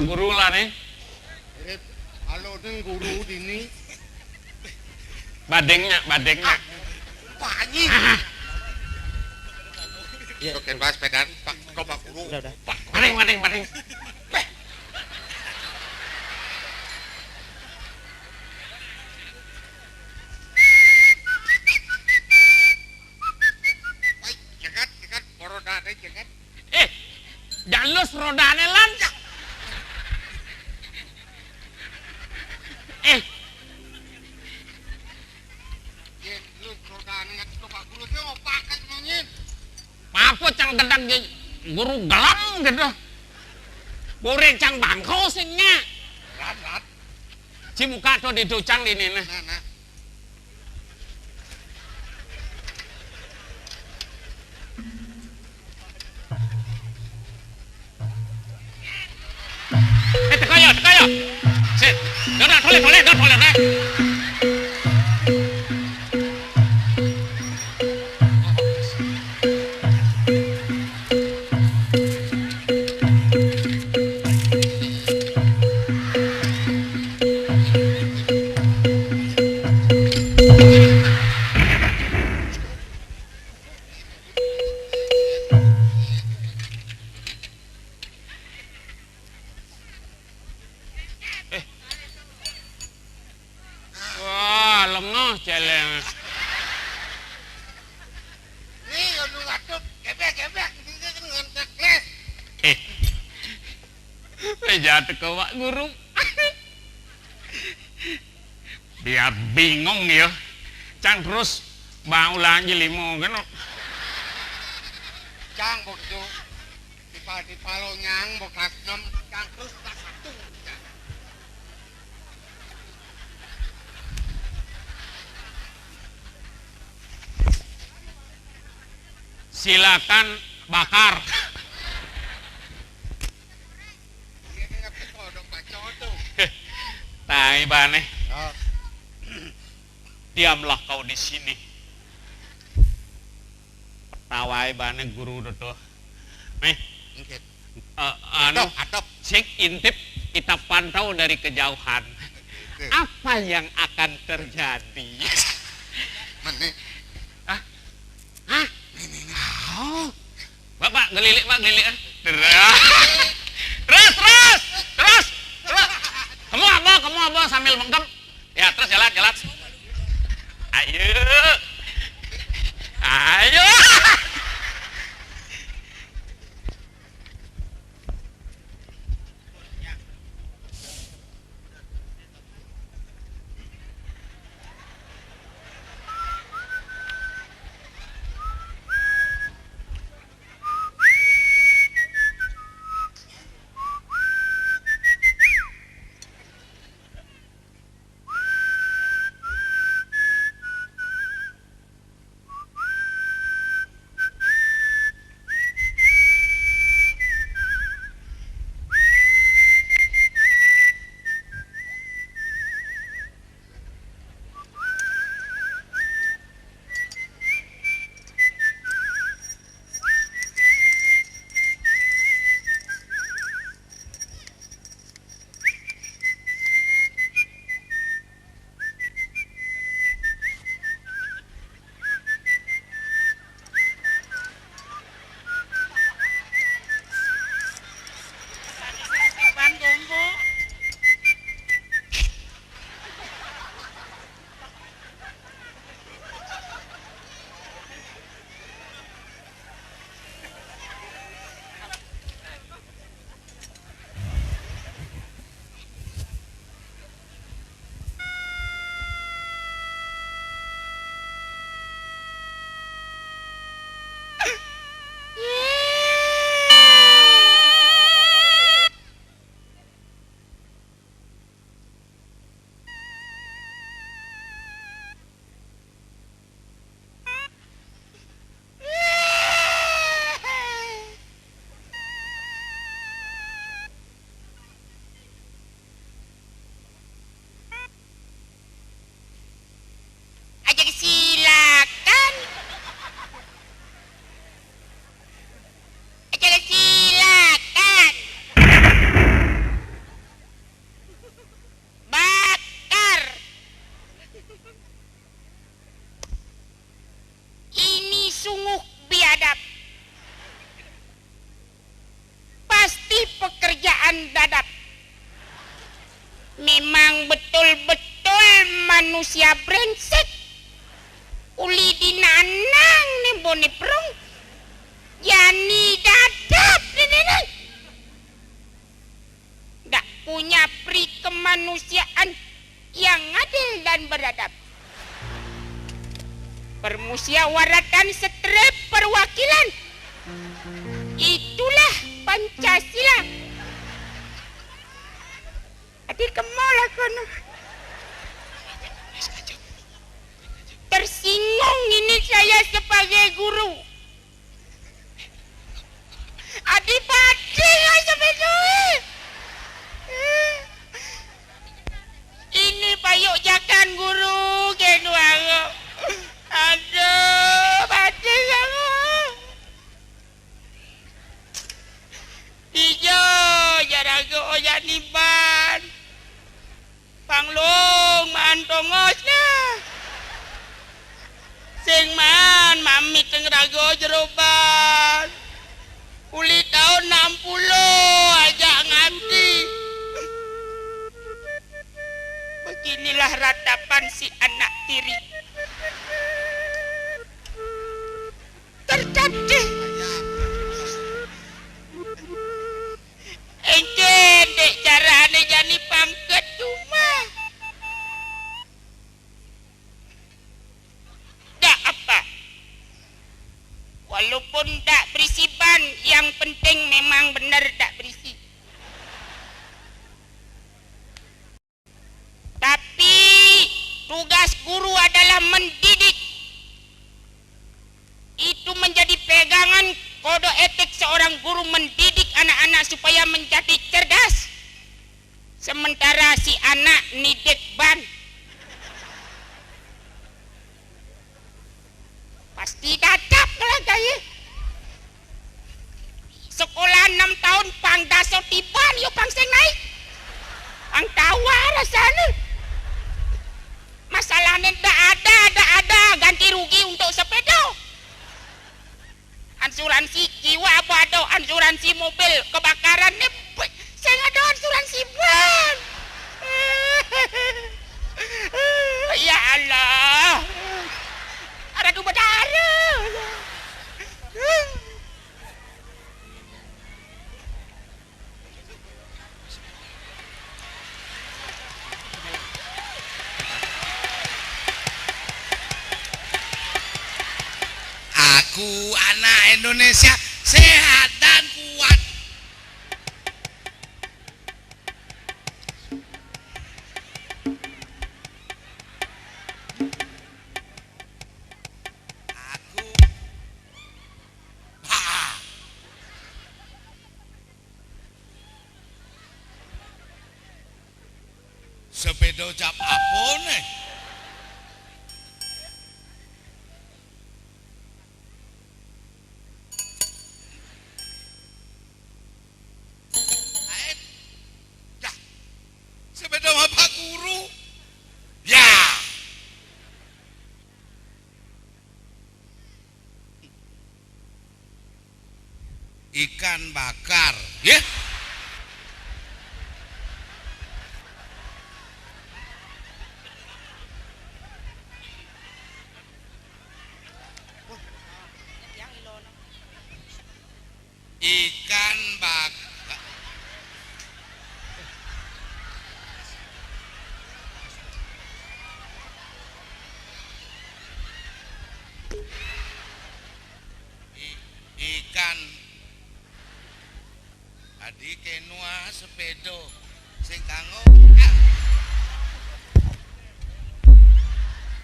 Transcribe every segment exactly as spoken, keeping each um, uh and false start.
Guru lah nih. Halo ning guru dini. Badengnya, badengnya. Panyi. Iya. Oke, Pak, sepedaan, Pak. Kok Pak Guru? Udah, udah. Pak. Badeng, badeng, badeng. Woi, cekat, cekat, borodane cekat. Eh, jalus rodane lan. Eh, jalus rodane ngat coba guru ki opak kan mangin. Apa cang gedang ki guru gelang gitu. Bore cang bangko sing nya. Rat, rat. Ci muka to di ducang di nene. Nah, nah. Eh, teka ya, teka ya. Set. Dah, dah, toleh, toleh, dah, toleh, dah. Eh. Wah, lengah celeng. Nih, anu ngadep, gebek, gebek, ini kan ngantek les. Eh. Saya jatuh ke Wak Guru. Dia bingung ya. Cang terus bau lanji limo kan. Cang begitu. Tiba-tiba lo nyang bekas nem, cang terus tak satu. Silakan bakar. Iya, dia pakai kodok, Pak Codo. Tai bane. Oh. Diamlah kau di sini. Tawai bane guru dodo. Nih. Nggih. Eh, anu, atop, atop. Sing intip kita pantau dari kejauhan. Nggih. Apa yang akan terjadi? Mene. Hah? Hah? Mene, mene. Oh. Pak, Pak, gelilik, Pak, gelilik. Terus. Terus, terus, terus, terus. Kamu apa? Kamu apa sambil mengkem? Ya, terus jalan, jalan. Ayo. Ayo. dadap. Memang betul-betul manusia brengsek. Uli dinanang né boné prung, jani dadap né, né, né. Ndak punya pri kemanusiaan yang adil dan beradab. Permusyawaratan setrep perwakilan. Itulah Pancasila. Adi kemol aku anu. Tersinggung ini saya sebagai guru. Adi bading ai sepédo. Ini payuk jakan guru, kén waro. Aduh, bading aku. Ijo, jarago ojak niban. Panglung maan tongos nah. Sing maan mamit ngrago jero ban. Uli taun enam puluh ajak nganti. Beginilah ratapan si anak tiri. Terjadi. Engké dek carané jani pangket cuma. Ndak apa. Walaupun ndak berisi ban, yang penting memang bener ndak berisi. Tapi tugas guru adalah mendidik. Itu menjadi pegangan kode etik seorang guru, mendidik anak-anak supaya menjadi cerdas. Sementara si anak nidik ban. Pasti dadap ngelagaé. Sekolah enam tahun pang daso tiban yo pang sing naik. Pang tawa rasané. Masalahné ndak ada, ndak ada ganti rugi untuk sepeda. Asuransi jiwa apa ada, asuransi mobil kebakaran né sing ada asuransi ban. Ya Allah. Ada dua berdarah. Aku anak Indonesia sehat dan kuat. Aku Sepeda cap apa né? Lain. Yah. Sepeda bapak guru. Yah. Ikan bakar, ya. Ikan bakar. I-, ikan. Adi kena sepeda sing kanggo.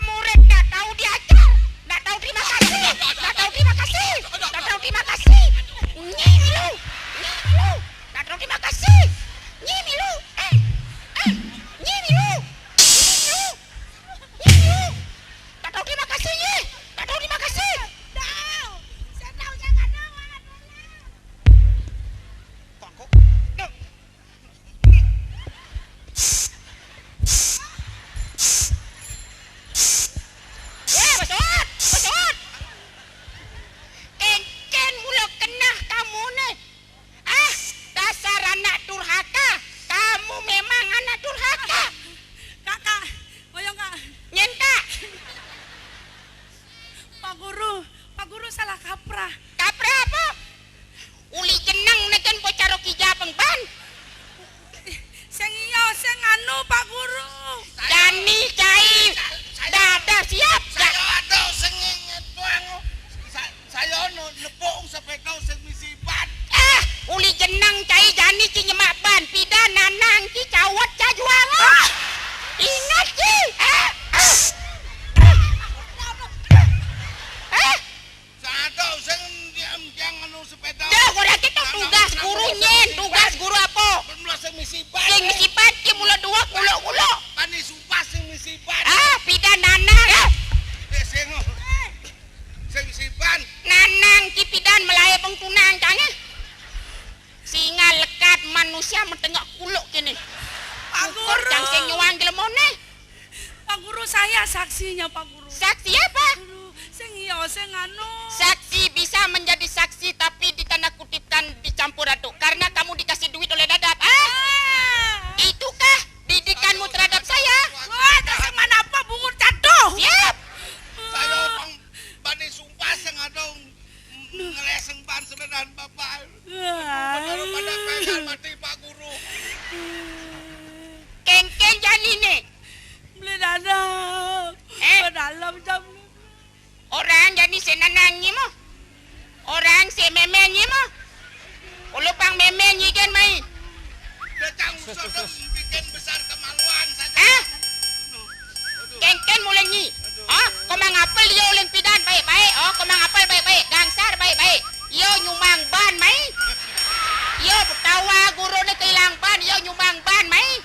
Murid ndak tahu diajar, ndak tahu terima kasih, ndak tahu terima kasih, ndak tahu terima kasih. Nyi milu, nyi milu, ndak tahu terima kasih. Nyi milu, eh, eh, nyi milu, nyi milu, nyi milu. Ndak tahu terima kasih, nyi. Ndak tahu terima kasih. Tahu. Saya tahu, saya nggak tahu. Kok, kok? Duh. Kaprah. Kaprah apa? Uli jeneng né kan bocah ro kija pengban. Sing iya, sing anu, Pak Guru. Jani cai. Dah, dah siap. Saya ada sing inget doang. Sa-, saya nu nepuk sepeda sing misi ban. Ah, uli jeneng cai jani ci nyemak ban. Pidan nanang ci cawet ca juang. Ah. Ingat ci. Ah. Ah. Ah. Satu sing diam jang anu sepeda. Dah, ora kita tugas guru nyen, tugas guru apa? Mula sing misi ban. Sing misi ban ki mula dua kulo-kulo. Bani sumpah sing misi ban. Ah, pidan nanang. Eh, sing, sing misi ban. Nanang ki pidan melae beng tunang cangé. Singa lekat manusia metengak kuluk kini. Pak Guru. Cang sing nyuang gelemoné. Pak Guru, saya saksinya, Pak Guru. Saksi apa? Guru, sing iya, sing anu. Saksi bisa menjadi saksi, tapi ditanda kutipkan dicampur aduk. Karena kamu dikasih duit oleh dadap. Ah? Ah. Itukah didikanmu terhadap saya? Wah, itu sing mana apa, bungut jatuh? Siap. Saya bang bani sumpah sing ada ngeleseng ban sepedaan bapak. Wah. Pada, pada pegang mati Pak Guru. Kéngkén jani né. Beli dalam. Eh? Dalam jam. Orang jani sing nanang nyi mo. Orang sing mémén nyi mo. Ulu pang mémén nyi kan mai. Dia cang usah dong bikin besar kemaluan saja. Eh? Kéngkén mulai nyi. Oh, komang apel dia ulin pidan baik-baik. Oh, komang apel baik-baik. Gangsar baik-baik. Yo nyumang ban mai. Yo betawa guru né kehilang ban, yo nyumang ban mai.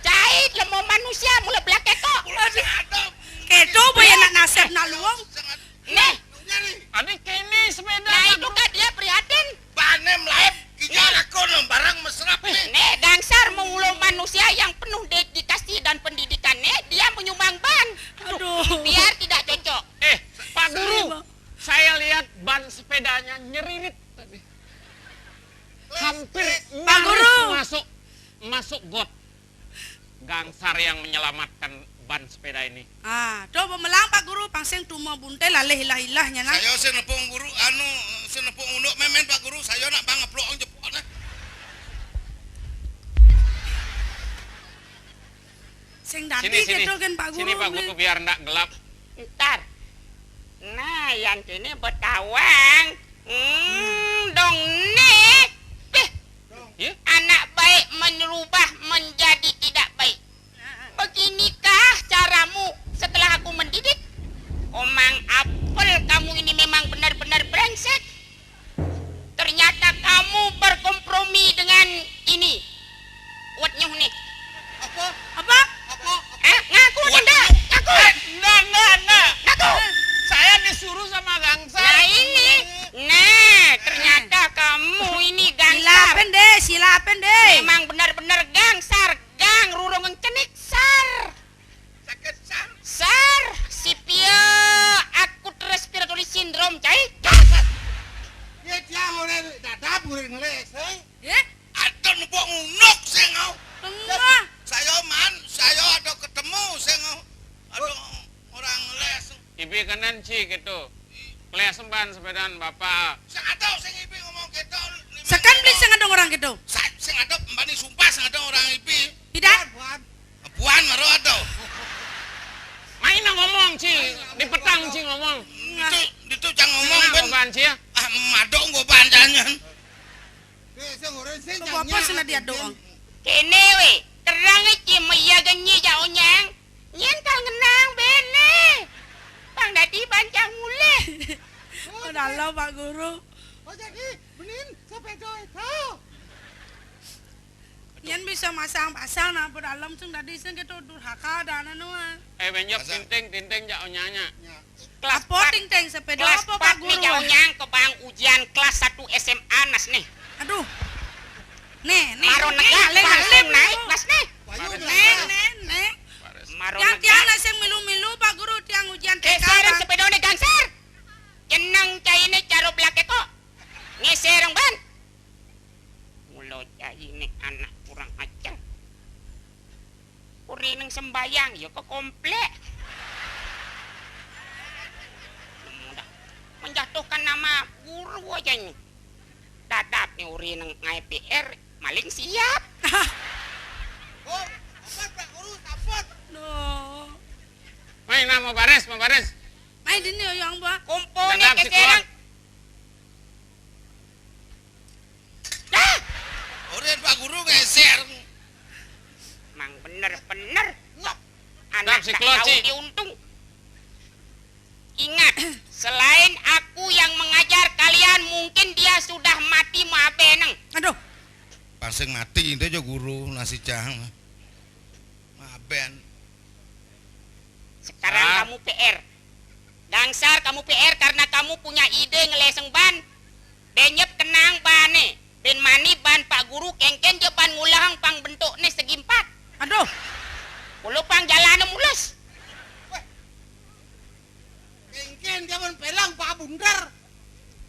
Cai lemo manusia mula belakang kok. Aduh. Kedo boy anak nasib nak luang. Nih. Ane kéné sepeda. Nah, itu kan dia prihatin. Bané melaib, giga lakon barang mesrap nih. Nih, gangsar mengulung manusia yang penuh dedikasi dan pendidikan nih, dia menyumbang ban. Aduh. Biar tidak cocok. Eh, Pak Guru, saya lihat ban sepedanya nyeririt tadi. Hampir Pak Guru. Nyaris masuk, masuk got. Gangsar yang menyelamatkan ban sepeda ini. Ah, do bemelang Pak Guru, pang sing tumo bunté lalih ilah-ilahnya nah. Saya sing nepung guru, anu, sing nepung unduk mémén Pak Guru, saya nak bang ngeplok jepok nah. Sing dadi sini, sini. Gitu kan Pak Guru. Sini Pak Guru biar ndak gelap. Ntar. Nah, yang kini betawang. Hmm, dong né. Bih. Ya? Anak baik menyerubah menjadi tidak baik. Beginikah caramu setelah aku mendidik? Omang apel kamu ini memang benar-benar brengsek. Ternyata kamu berkompromi dengan ini. Wet nyuh nih. Apa? Apa? Apa? Eh, ngaku ndak? Ngaku. Eh, ndak, ndak, ndak. Ngaku. Saya disuruh sama Gangsar. Nah, ini. Nah, ternyata kamu ini Gangsar. Silapen deh, silapen deh. Memang benar-benar Gangsar, Gang Rurung Cenik Sar. Sakit, Sar. Sar, si Pio akut respiratory syndrome, cai. Ya, dia orang dadap, orang ngeles, eh. Ya? Ada nepuk ngunuk, sing, au. Enggak. Saya, man, saya ada ketemu, sing, au. Ada orang ngeles. Ibi kanan, ci, gitu. Kelas emban sepedaan Bapak. Sing ada, sing ibi ngomong gitu. Sekan beli sing ada orang gitu. Sa-, sing ada mbani sumpah, sing ada orang ibi. Tidak. Buan, buan. Buan, baru ada. Main ngomong, ci. Di petang, ci, ngomong. Itu, itu jangan ngomong, nah, ben. Beban, ci, ya. Ah, madok gua bancannya. Eh, sing orang sing. Apa sing dia doang? Kene we, terang iki meya genyi ja onyang. Nyen kal ngenang bene. Pang dadi bancang mulih. Oh, dalam, Pak Guru. Oh, jadi benin sepeda itu. Nyen bisa masang-pasang nah, dalam sing dadi sing kita durhaka dana nuan. Eh, benjok tinting, tinting ja onyanya. Ya. Kelas apa empat. Ting-ting sepeda kelas apa, Pak Guru? Kelas empat nih, jauh nyang ke bang ujian kelas satu S M A nas nih. Aduh. Nih, nih. Maro nih, negak, langsung naik, Mas, nih. Nih, nih, nih. Maro negak. Yang tiang lah sing milu-milu, Pak Guru, tiang ujian T K, Bang. Geseran sepedone, Gangsar. Jeneng caine caro belake kok. Ngeser, Bang. Mula caine anak kurang ajar. Uri ning sembayang ya ke komplek. Menjatuhkan nama Guru aja nih. Dadap nih uri neng ngaé P R, maling siap. Oh, ampun, Pak Guru, ampun. Duh. Main, nah, mau baris, mau baris. Main dini yang buah. Kumpul nih Dadap si keserang. Klot. Dah, Urin Pak Guru geser. mang bener-bener. Ngap. Anak Dadap si tak Klot, tahu Ci. Diuntung. Ingat, selain aku yang mengajar kalian, mungkin dia sudah mati mabeneng. Aduh. Paling mati itu aja guru nasi cang. Maben. Sekarang Ah. Kamu P R. Gangsar kamu P R karena kamu punya ide ngeleseng ban. Denyep kenang bané. Ben mani ban Pak Guru, kéngkén ja ban ngulahang pang bentukné segi empat. Aduh. Kulo pang jalané mulus. Kéngkén dia ban pelang Pak Bunder.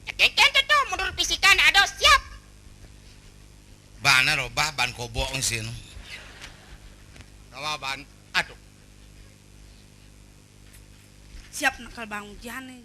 Ya, kéngkén to, to, mundur pisikan ada siap. Bané robah ban kobok sini. Kawa ban. Aduh. Siap nakal bang ujian nih.